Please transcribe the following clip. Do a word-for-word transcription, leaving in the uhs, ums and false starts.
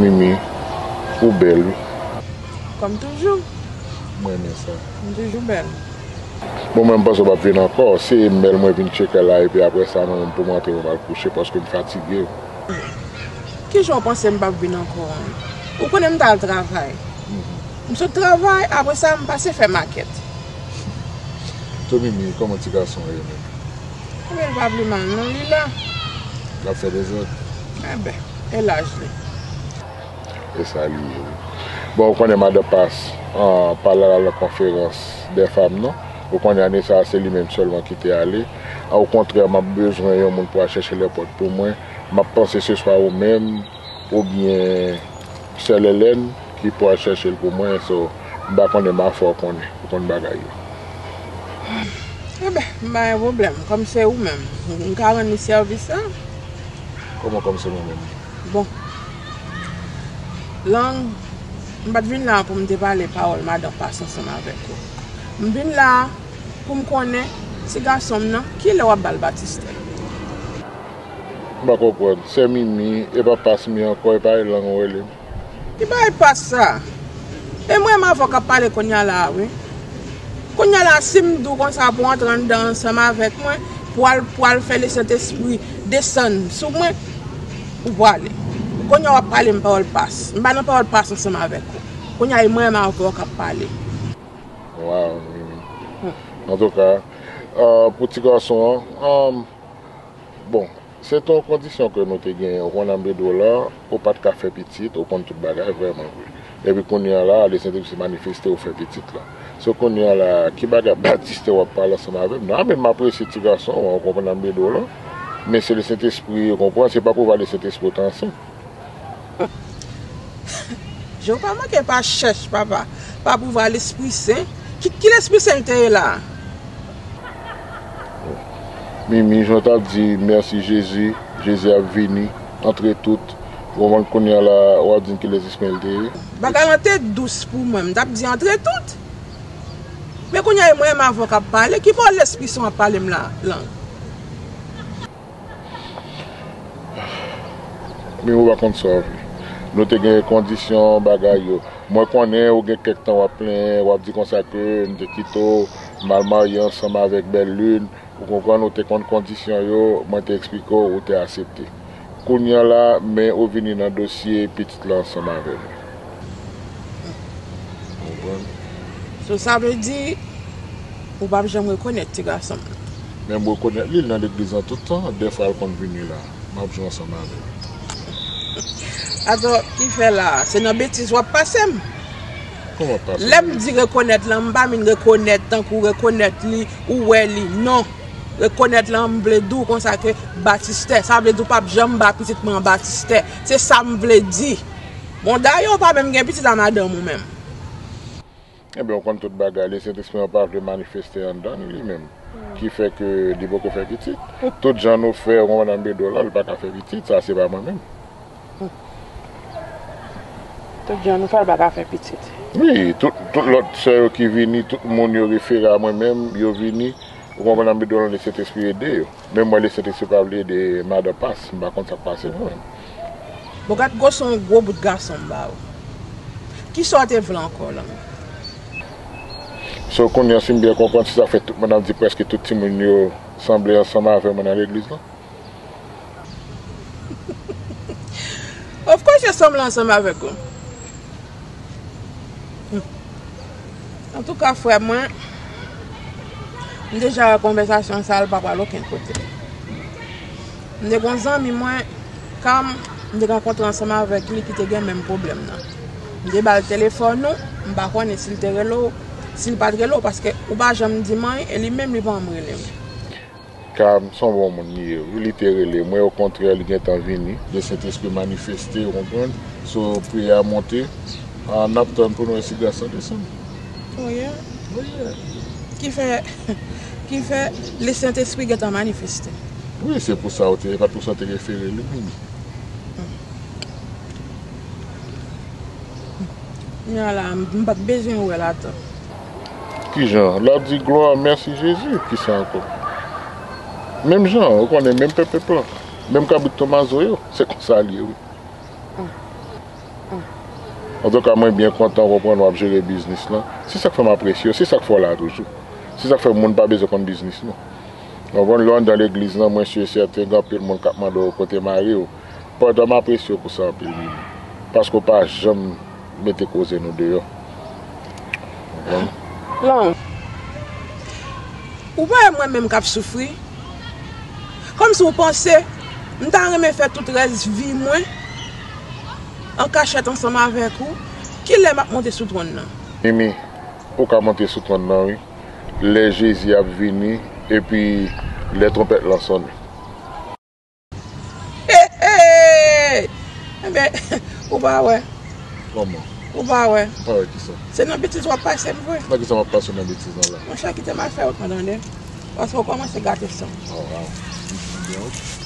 Mimi, ou bèl, wi. Kòm toujou. Mwen renmen sa. M toujou bèl. Bon, mwen, m panse w p ap vin ankò. Se mèl mwen vin tcheke la, epi apre sa, mwen menm pou m rantre, mwen al kouche, paske m fatige. Ki jan w panse m p ap vin ankò an? Ou konnen m t al travay. M sot travay, apre sa, m pase fè makèt. Tonini, kòman ti gason an ye menm? Ebyen, l pa pi mal, non, li la. L ap fè dezòd? Enben, e laj li. E sa li ye, wi. Bon, ou konnen madan Pas, an, pa la nan konferans dè fanm, non. Ou konnen ane sa a, se li menm sèlman ki te ale. Okontrè, m ap bezwen yon moun pou al chèche lèpòt pou mwen. M ap panse se swa ou menm, oubyen sè Lèlèn ki pou al chèche l pou mwen, so, m pa konnen, m a fè w konnen, ou konn bagay yo. Enben, m pa gen pwoblèm, kòm se ou menm, m ka rann li sèvis la. Kòman kòm se mwen menm? Bon, Lang, m pa t vin la pou m te pale pawòl madan Pas ansanm avèk ou. M vin la pou m konnen ti gason m nan, kilè w ap ba l batistè? M pa konprann. Sè Mimi, e pa Pas mi ankò, e pa e Lang ou rele m? Ki bagay Pas sa? E mwen menm avè w k ap pale kounye a la a, wi. Kounye a la, si m di w konsa pou w antre anndan ansanm avèk mwen, pou al, pou al fè Lesentespri desann sou mwen, ou prale. Kounye a w ap pale m pawòl Pas. M pa nan pawòl Pas ansanm avèk ou. Kounye a, e mwen menm avè w k ap pale. Waw, Mimi. Antouka, euh, pou ti gason an, euh, Bon, se te yon kondisyon ke nou te genyen. Ou konn, m ap di w la, ou pa t ka fè pitit, ou konn tout bagay vrèman vre. Epi kounye a la, Lesentespri manifeste, ou fè pitit la. So kounye a la, ki bagay batistè w ap pale ansanm avè m? Non, men m apresye ti gason an, ou konprann, m ap di w la. Men se Lesentespri, ou konprann, se pa pouvwa Lesentespri ou te ansent. Je w pa manke pa chèch, papa. Pa pouvwa Lespri Sen. Ki, ki Lespri Sen l te ye la a? Mimi, jan w t ap di, mèsi Jezi, Jezi ap vini, antre tout. Ou konprann, kounye a la, w ap di m ki Lespri Sen l te ye? Bagay lan te dous pou mwen, m t ap di antre tout. Men kounye a, e mwen menm avè w k ap pale, ki pawòl Lespri Sen w ap pale m la, Lang? Men ou pa konn sa w vle. Nou te gen kondisyon bagay yo. Mwen konnen ou gen kèk tan w ap plenyen, w ap di konsa ke m te kite w, m al marye ansanm avèk Bèl Lin. Ou konprann, ou te konn kondisyon yo, mwen te eksplike w, ou te aksepte. Kounye a la, men ou vini nan dosye pitit la ansanm avè mwen. Ou konprann? So, sa vle di, ou p ap janm rekonèt ti gason m nan? Men m rekonèt li, l nan legliz lan tout tan, dèfwa l konn vini la. M ap jwe ansanm avè l. Atò, ki fè la a? Se nan betiz w ap pase m? Kòman pase? Lè m di rekonèt lan, m pa vin rekonèt tankou rekonèt li, ou wè li, non. Rekonèt lan, m vle di w konsa ke batistè, sa vle di w p ap janm ba pitit mwen an batistè. Se sa m vle di. Bon, dayè, ou pa menm gen pitit a madanm ou menm. Ebyen, ou konn tout bagay, Lesentespri an pa vle manifeste anndan li, li menm. Ki fè ke li poko fè pitit. Tout jan nou fè, ou konprann, m ap di w la, li pa ka fè pitit, sa se pa mwen menm. Tout jan nou fè, l pa ka fè pitit. Wi, tout, tout lòt sè yo ki vini, tout moun yo refere a mwen menm, yo vini, ou konprann, m ap di w la, Lesentespri ede yo. Men mwen, Lesentespri pa vle ede madan Pas, m pa konn sa k pase mwen menm. Bon, gad gwosè yon gwo bout gason m ba ou. Kisa w te vle ankò la menm? So, kounye a, si m byen konprann, se sa k fè tout moun ap di prèske tout timoun yo sanble ansanm avè mwen nan legliz lan? Of course, yo sanble ansanm avèk ou. Antouka, frè mwen, m deja wè konvèsasyon sa a, l pa pral okenn kote. M te gen yon zanmi mwen, Kam, m te rankontre ansanm avèk li ki te gen menm pwoblèm nan. M te ba l telefòn ou, m pa konnen si l te rele w, si l pa t rele w, paske ou pa janm di m anyen, e li menm li pa janm rele m. Ka, se yon bon moun li ye, wi. Li te rele mwen, okontrè, li gentan vini. Lesentespri manifeste, ou konprann? So, priyè a monte. Ah, n ap tann pou n wè si gras la desann. Oh, yeah. Oh, yeah. Ki fè, ki fè Lesentespri gentan manifeste. Wi, se pou sa ou te, e pa t pou sa w te refere li, wi. Kounye a la, m, m pa t bezwen wè l atann. Kijan? L ap di, "Glwa, mèsi Jezi." Kisa ankò? Menm jan, ou konnen, menm pèp, pèp lan. Menm kabrit Tomazo yo, se konsa l ye, wi. Antouka, mwen byen kontan konprann w ap jere biznis lan. Se sa k fè m apresye w, se sa k fè w la toujou. Se sa k fè moun pa bezwen konn biznis nou. Ou konprann, lè w anndan legliz lan, mwen si e sèten, gen anpil moun k ap mande w kote mari w. Pandan m apresye w pou sa anpil, Mimi. Paske w pa janm mete koze nou deyò. Ou konprann? Lan, ou pa wè mwen menm k ap soufri? Kòmsi w panse m ta renmen fè tout rès vi mwen an kachèt ansanm avèk ou? Kilè m ap monte sou twòn nan? Mimi, ou ka monte sou twòn nan, wi. Lè Jezi ap vini, epi lè twonpèt lan sonnen. Hey, hey! Enben, ou pa wè. Kòman? Ou pa wè. Pa wè kisa? Se nan betiz w ap pase m vre. Nan kisa m ap pase nan betiz lan la? Monchè, kite m al fè yon tan tande. Paske w kòmanse gate san. Oh, wow. Byen, wi.